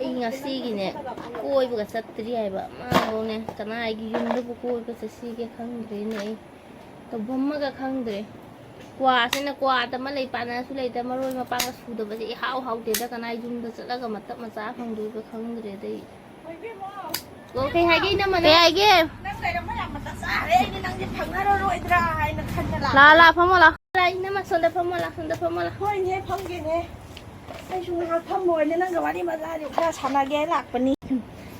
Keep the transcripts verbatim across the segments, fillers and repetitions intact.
ꯑꯩ ꯉꯁꯤꯒꯤꯅꯦ ꯀꯣꯏꯕꯒ ꯆꯠꯇ꯭ꯔꯤ ꯍꯥꯏꯕ, ꯃꯥꯕꯨꯅꯦ ꯀꯅꯥꯒꯤ ꯌꯨꯝꯗꯕꯨ ꯀꯣꯏꯕ ꯆꯠꯁꯤꯒꯦ ꯈꯪꯗ꯭ꯔꯦꯅꯦ꯫ ꯑꯩ ꯇꯧꯐꯝ ꯑꯃꯒ ꯈꯪꯗ꯭ꯔꯦ꯫ ꯀ꯭ꯋꯥꯁꯤꯅ ꯀ꯭ꯋꯥꯗ ꯑꯃ ꯂꯩ ꯄꯥꯅꯁꯨ ꯂꯩꯇ, ꯃꯔꯣꯏ ꯃꯄꯥꯡꯒ ꯁꯨꯗꯕꯁꯦ ꯏꯍꯥꯎ ꯍꯥꯎꯇꯦꯗ꯫ ꯀꯅꯥꯏ ꯌꯨꯝꯗ ꯆꯠꯂꯒ ꯃꯇꯞ ꯃꯆꯥ ꯐꯪꯗꯣꯏꯕ ꯈꯪꯗ꯭ꯔꯦꯗ ꯑꯩ꯫ ꯑꯣ, ꯀꯩ ꯍꯥꯏꯒꯦ ꯏꯅꯝꯃ ꯅꯪ? ꯀꯩ ꯍꯥꯏꯒꯦ? ꯅꯪ ꯂꯩꯔꯝꯕ ꯌꯥꯝ ꯃꯇꯝ ꯆꯥꯔꯦ꯫ ꯑꯩꯗꯤ ꯅꯪꯁꯦ ꯐꯪꯅꯔꯔꯣꯏꯗ꯭ꯔꯥ ꯍꯥꯏꯅ ꯈꯟꯕ ꯂꯥꯛ-, ꯂꯥꯛ, ꯂꯥꯛ, ꯐꯝꯃꯣ ꯂꯥꯛ꯫ ꯂꯥꯛ, ꯏꯅꯝꯃ, ꯁꯣꯝꯗ ꯐꯝꯃꯣ ꯂꯥꯛ, ꯁꯣꯝꯗ ꯐꯝꯃꯣ ꯂꯥꯛ꯫ ꯍꯣꯏꯅꯦ, ꯐꯝꯒꯦꯅꯦ꯫ ꯑꯩꯁꯨ ꯉꯥꯏꯍꯥꯛ ꯐꯝꯕ ꯑꯣꯏꯅ ꯅꯪꯒ ꯋꯥꯔꯤ ꯃꯆꯥꯁꯦ ꯈꯔ ꯁꯥꯟꯅꯒꯦ ꯂꯥꯛꯄꯅꯤ꯫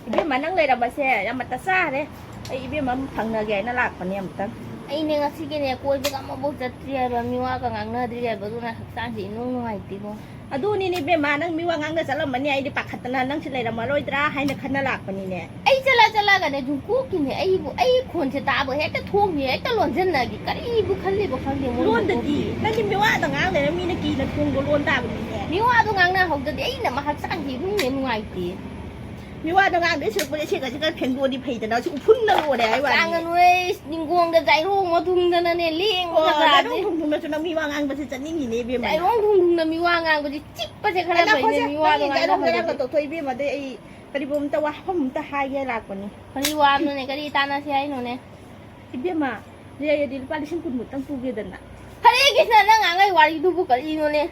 ꯏꯕꯦꯝꯃ, ꯅꯪ ꯂꯩꯔꯝꯕꯁꯦ ꯌꯥꯝ ꯃꯇꯝ ꯆꯥꯔꯦ꯫ ꯑꯩ ꯏꯕꯦꯝꯃ ꯑꯃ ꯐꯪꯅꯒꯦ ꯍꯥꯏꯅ ꯂꯥꯛꯄꯅꯦ ꯑꯃꯨꯛꯇꯪ꯫ ꯑꯩꯅꯦ ꯉꯁꯤꯒꯤꯅꯦ ꯀꯣꯏꯕꯒ ꯑꯃꯐꯥꯎ ꯆꯠꯇ꯭ꯔꯤ ꯍꯥꯏꯕ, ꯃꯤꯋꯥꯒ ꯉꯥꯡꯅꯗ꯭ꯔꯤ ꯍꯥꯏꯕ, ꯑꯗꯨꯅ ꯍꯛꯆꯥꯡꯁꯦ ꯏꯅꯨꯡ ꯅꯨꯡꯉꯥꯏꯇꯦꯀꯣ꯫ ꯑꯗꯨꯅꯤꯅꯦ ꯏꯕꯦꯝꯃ, ꯅꯪ ꯃꯤꯋꯥ ꯉꯥꯡꯅ ꯆꯠꯂꯝꯃꯅꯤ, ꯑꯩꯗꯤ ꯄꯥꯈꯠꯇꯅ ꯅꯪꯁꯤ ꯂꯩꯔꯝꯃꯔꯣꯏꯗ꯭ꯔꯥ ꯍꯥꯏꯅ ꯈꯟꯅ ꯂꯥꯛꯄꯅꯤꯅꯦ꯫ ꯑꯩ ꯆꯠꯂ ꯆꯠꯂꯒꯅꯦ ꯖꯨꯡꯀꯨꯛꯀꯤꯅꯦ ꯑꯩꯕꯨ, ꯑꯩ ꯈꯣꯟꯁꯦ ꯇꯥꯕ ꯍꯦꯛꯇ ꯊꯣꯡꯁꯦ ꯍꯦꯛꯇ ꯂꯣꯟꯁꯤꯟꯅꯈꯤ꯫ ꯀꯔꯤꯕꯨ ꯈꯜꯂꯤꯕ ꯈꯪꯗꯦ ꯃꯣꯏ ꯂꯣꯟꯗꯗꯤ ꯃꯀꯣꯛꯇꯨ꯫ ꯅꯪꯗꯤ ꯃꯤꯋꯥꯗ ꯉꯥꯡ ꯂꯩꯔ ꯃꯤꯅ ꯀꯤꯅ ꯊꯣꯡꯗꯣ ꯂꯣꯟ ꯇꯥꯕꯅꯤꯅꯦ꯫ ꯃꯤꯋꯥꯗꯣ ꯉꯥꯡꯅ ꯍꯧꯗꯗꯤ ꯑꯩꯅ ꯃꯍꯥꯛ ꯆꯥꯡꯁꯦ ꯏꯕꯨꯡꯅꯦ ꯅꯨꯡꯉꯥꯏꯇꯦ꯫ ꯃꯤꯋꯥꯗꯣ ꯉꯥꯡꯗꯣꯏ ꯁꯔꯨꯛꯄꯨꯗꯤ ꯑꯁꯦꯡ ꯑꯁꯦꯡ ꯈꯔ ꯐꯦꯡꯗꯣꯛꯑꯗꯤ ꯐꯩꯗꯅ, ꯁꯤ ꯎꯐꯨꯟꯅ ꯂꯣꯏꯔꯦ ꯍꯥꯏ ꯋꯥꯅꯤ꯫ ꯆꯥꯡꯒꯅꯨ ꯑꯩ ꯅꯤꯡꯒꯣꯡꯗ ꯖꯥꯏꯔꯣꯡ ꯃꯊꯨꯝꯗꯅꯅꯦ ꯂꯦꯡꯕ ꯑꯣ, ꯀꯥꯁꯦ꯫ ꯖꯥꯏꯔꯣꯡ ꯊꯨꯝ ꯊꯨꯝꯅꯁꯨ ꯅꯪ ꯃꯤꯋꯥ ꯉꯥꯡꯕꯁꯦ ꯆꯠꯅꯤꯡꯉꯤꯅꯦ ꯏꯕꯦꯝꯃ꯫ ꯖꯥꯏꯔꯣꯡ ꯊꯨꯝ ꯊꯨꯝꯅ ꯃꯤꯋꯥ ꯉꯥꯡꯕꯁꯦ ꯆꯤꯛꯄꯁꯦ ꯈꯔ ꯑꯩ ꯐꯩꯅꯦ, ꯂꯥꯛꯈꯣꯁꯦ, ꯃꯤꯋꯥꯗꯣ ꯅꯪꯒꯤ ꯉꯥꯡꯅ ꯖꯥꯏꯔꯣꯡ ꯖꯥꯏꯔꯣꯡ ꯍꯧꯗꯗꯤ꯫ ꯇꯧꯊꯣꯛ ꯏꯕꯦꯝꯃ, ꯑꯗꯩ ꯑꯩ ꯀꯔꯤꯒꯨꯝꯕ ꯑꯝꯇ ꯋꯥꯐꯝ ꯑꯝꯇ ꯍꯥꯏꯒꯦ ꯂꯥꯛꯄꯅꯤ꯫ ꯀꯔꯤ ꯋꯥꯅꯣꯅꯦ? ꯀꯔꯤ ꯇꯥꯟꯅꯁꯤ ꯍꯥꯏꯅꯣꯅꯦ? ꯏꯕꯦꯝꯃ, ꯂꯩꯔꯗꯤ ꯂꯨꯄꯥ ꯂꯤꯁꯤꯡ ꯀꯨꯟꯃꯨꯛꯇꯪ ꯄꯨꯒꯦꯗꯅ꯫ ꯍꯔꯦ ꯀ꯭ꯔꯤꯁꯅ, ꯅꯪ ꯉꯥꯡꯉꯛꯏ ꯋꯥꯔꯤꯗꯨꯕꯨ ꯀꯔꯤꯅꯣꯅꯦ?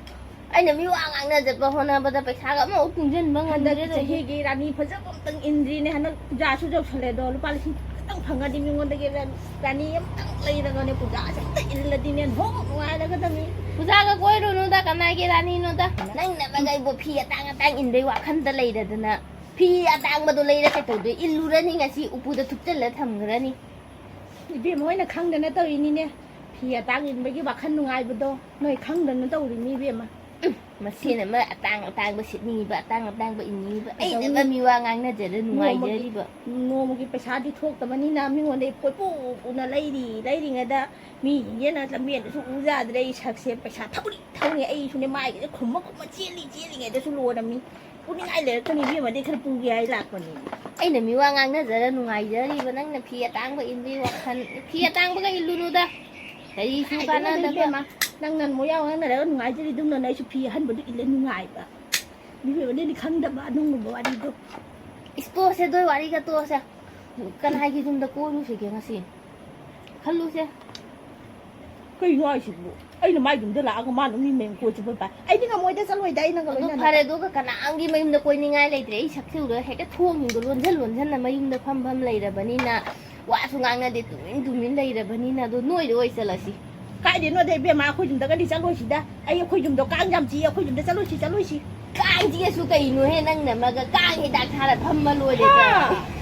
ꯑꯩꯅ ꯃꯤꯋꯥ ꯉꯥꯡꯅ ꯆꯠꯄ ꯍꯣꯠꯅꯕꯗ ꯄꯩꯁꯥꯒ ꯑꯃꯐꯥꯎ ꯇꯨꯡꯁꯤꯟꯕ ꯍꯟꯗꯛꯀꯤ ꯉꯝꯗ꯭ꯔꯦꯗ ꯑꯩ꯫ ꯆꯍꯤꯒꯤ ꯔꯥꯅꯤ ꯐꯖꯕ ꯑꯝꯇꯪ ꯏꯟꯗ꯭ꯔꯤꯅꯦ꯫ ꯍꯟꯗꯛ ꯄꯨꯖꯥꯁꯨ ꯌꯧꯁꯜꯂꯦ ꯑꯗꯣ, ꯂꯨꯄꯥ ꯂꯤꯁꯤꯡ ꯈꯛꯇꯪ ꯐꯪꯉꯗꯤ ꯃꯤꯉꯣꯟꯗꯒꯤ ꯔꯥ-, ꯔꯥꯅꯤ ꯑꯝꯇꯪ ꯂꯩꯔꯒꯅꯦ, ꯄꯨꯖꯥꯁꯦ ꯑꯝꯇ ꯏꯜꯂꯗꯤꯅꯦ, ꯅꯣꯡ ꯅꯨꯡꯉꯥꯏꯔꯒꯗꯕꯅꯤ꯫ ꯄꯨꯖꯥꯒ ꯀꯣꯏꯔꯨꯅꯨꯗ, ꯀꯅꯥꯒꯤ ꯔꯥꯅꯤꯅꯣꯗ? ꯅꯪꯅ ꯃꯒꯩꯕꯨ ꯐꯤ ꯑꯇꯥꯡ ꯑꯇꯥꯡ ꯏꯟꯕꯩ ꯋꯥꯈꯟꯗ ꯂꯩꯔꯗꯅ, ꯐꯤ ꯑꯇꯥꯡꯕꯗꯣ ꯂꯩꯔ ꯀꯩꯇꯧꯗꯣꯏ? ꯏꯜꯂꯨꯔꯅꯤ ꯉꯁꯤ, ꯎꯄꯨꯗ ꯊꯨꯞꯆꯜꯂ ꯊꯝꯈ꯭ꯔꯅꯤ꯫ ꯏꯕꯦꯝꯃ ꯍꯣꯏꯅ ꯈꯪꯗꯅ ꯇꯧꯔꯤꯅꯤꯅꯦ꯫ ꯐꯤ ꯑꯇꯥꯡ ꯏꯟꯕꯒꯤ ꯋꯥꯈꯜ ꯅꯨꯡꯉꯥꯏꯕꯗꯣ ꯅꯣꯏ ꯈꯪꯗꯅ ꯇꯧꯔꯤꯅꯤ ꯏꯕꯦꯝꯃ꯫ ꯎꯝ, ꯃꯁꯦꯟ ꯑꯃ ꯑꯇꯥꯡ ꯑꯇꯥꯡꯕ ꯁꯦꯠꯅꯤꯡꯉꯤꯕ, ꯑꯇꯥꯡ ꯑꯇꯥꯡꯕ ꯏꯟꯅꯤꯡꯉꯤꯕ, ꯑꯩꯅ ꯀꯩꯗꯧꯅꯤ? ꯑꯃ ꯃꯤꯋꯥ ꯉꯥꯡꯅꯖꯔ ꯅꯣꯡꯃꯒꯤ, ꯅꯨꯡꯉꯥꯏꯖꯔꯤꯕ꯫ ꯅꯣꯡꯃꯒꯤ ꯄꯩꯁꯥꯗꯤ ꯊꯣꯛꯇꯕꯅꯤꯅ ꯃꯤꯉꯣꯟꯗꯒꯤ ꯄꯣꯠꯄꯨ ꯄꯨꯅ ꯂꯩꯔꯤ, ꯂꯩꯔꯤꯉꯩꯗ ꯃꯤꯁꯤꯡꯁꯤꯅ ꯂꯝꯕꯦꯟꯗꯁꯨ ꯎ ꯌꯥꯗ꯭ꯔꯦ꯫ ꯑꯩ ꯁꯛꯁꯦ ꯄꯩꯁꯥ ꯊꯧꯔꯤ ꯊꯧꯔꯤ, ꯑꯩꯁꯨꯅꯦ ꯃꯥꯏꯒꯁꯦ ꯈꯨꯝꯃ ꯈꯨꯝꯃ ꯆꯦꯜꯂꯤ, ꯆꯦꯜꯂꯤꯉꯩꯗꯁꯨ ꯂꯣꯏꯔꯝꯃꯤ꯫ ꯄꯨꯅꯤꯡꯉꯥꯏ ꯂꯩꯔꯛꯇꯅꯤ ꯏꯕꯦꯝꯃꯗꯤ ꯈꯔ ꯄꯨꯒꯦ ꯍꯥꯏ ꯂꯥꯛꯄꯅꯤ꯫ ꯑꯩꯅ ꯃꯤꯋꯥ ꯉꯥꯡꯅꯖꯔ ꯅꯨꯡꯉꯥꯏꯖꯔꯤꯕ, ꯅꯪꯅ ꯐꯤ ꯑꯇꯥꯡꯕ ꯏꯟꯕꯒꯤ ꯋꯥꯈꯜ, ꯐꯤ ꯑꯇꯥꯡꯕꯒ ꯏꯜꯂꯨꯅꯨꯗ꯫ ꯀꯔꯤꯁꯨ ꯀꯥꯏꯗꯩꯅꯣꯗ ꯀꯥꯟꯅꯗꯕ꯫ ꯏꯕꯦꯝꯃ, ꯅꯪꯅ ꯃꯣꯏ ꯌꯥꯎ ꯉꯥꯡꯅꯔꯒ ꯅꯨꯡꯉꯥꯏꯖꯔꯤꯗꯨꯝꯅ ꯑꯩꯁꯨ ꯐꯤ ꯑꯍꯟꯕꯗꯨ ꯏꯜꯂꯦ ꯅꯨꯡꯉꯥꯏꯕ꯫ ꯃꯤ ꯑꯣꯏꯕꯅꯤꯅ ꯈꯪꯗꯕ ꯑꯗꯨꯒꯨꯝꯕ ꯋꯥꯔꯤꯗꯣ꯫ ꯏꯁ, ꯇꯣꯛꯑꯁꯦ, ꯑꯗꯨꯏ ꯋꯥꯔꯤꯒ ꯇꯣꯛꯑꯁꯦ꯫ ꯀꯅꯥꯒꯤ ꯌꯨꯝꯗ ꯀꯣꯏꯔꯨꯁꯤꯒꯦ ꯉꯁꯤ? ꯈꯜꯂꯨꯁꯦ꯫ ꯀꯩꯅꯣ ꯍꯥꯏꯁꯤꯕꯨ? ꯑꯩꯅ ꯃꯥꯏ ꯌꯨꯝꯗ ꯂꯥꯛꯑꯒ ꯃꯥꯅ ꯃꯤ ꯃꯌꯨꯝ ꯀꯣꯏ ꯆꯠꯄ ꯄꯥꯏ꯫ ꯑꯩꯗꯤ ꯉꯝꯃꯣꯏꯗ, ꯆꯠꯂꯣꯏꯗ, ꯑꯩ ꯅꯪꯒ ꯑꯗꯨ ꯂꯣꯏꯅꯅ꯫ ꯐꯔꯦ, ꯑꯗꯨꯒ ꯀꯅꯥꯝꯒꯤ ꯃꯌꯨꯝꯗ ꯀꯣꯏꯅꯤꯡꯉꯥꯏ ꯂꯩꯇ꯭ꯔꯦ꯫ ꯑꯩ ꯁꯛꯁꯦ ꯎꯔꯒ ꯍꯦꯛꯇ ꯊꯣꯡꯁꯤꯡꯗꯣ ꯂꯣꯟꯁꯤꯟ ꯂꯣꯟꯁꯤꯟꯅ ꯃꯌꯨꯝꯗ ꯐꯝ ꯐꯝ ꯂꯩꯔꯕꯅꯤꯅ, ꯋꯥꯁꯨ ꯉꯥꯡꯅꯗꯦ, ꯇꯨꯃꯤꯟ ꯇꯨꯃꯤꯟ ꯂꯩꯔꯕꯅꯤꯅ꯫ ꯑꯗꯣ ꯅꯣꯏꯗ ꯑꯣꯏ ꯆꯠꯂꯁꯤ꯫ ꯀꯥꯏꯗꯩꯅꯣꯗ ꯏꯕꯦꯝꯃ, ꯑꯩꯈꯣꯏ ꯌꯨꯝꯗꯒꯗꯤ ꯆꯠꯂꯣꯏꯁꯤꯗ꯫ ꯑꯩ ꯑꯩꯈꯣꯏ ꯌꯨꯝꯗꯣ ꯀꯥꯡ ꯌꯥꯝ ꯆꯤꯛꯑꯦ, ꯑꯩꯈꯣꯏ ꯌꯨꯝꯗ ꯆꯠꯂꯣꯏꯁꯤ, ꯆꯠꯂꯣꯏꯁꯤ꯫ ꯀꯥꯡ ꯆꯤꯛꯑꯁꯨ ꯀꯩꯅꯣꯍꯦ, ꯅꯪꯅ ꯑꯃꯒ ꯀꯥꯡ ꯍꯤꯗꯥꯛ ꯊꯥꯔ ꯐꯝꯃ ꯂꯣꯏꯔꯦ꯫ ꯍꯥ?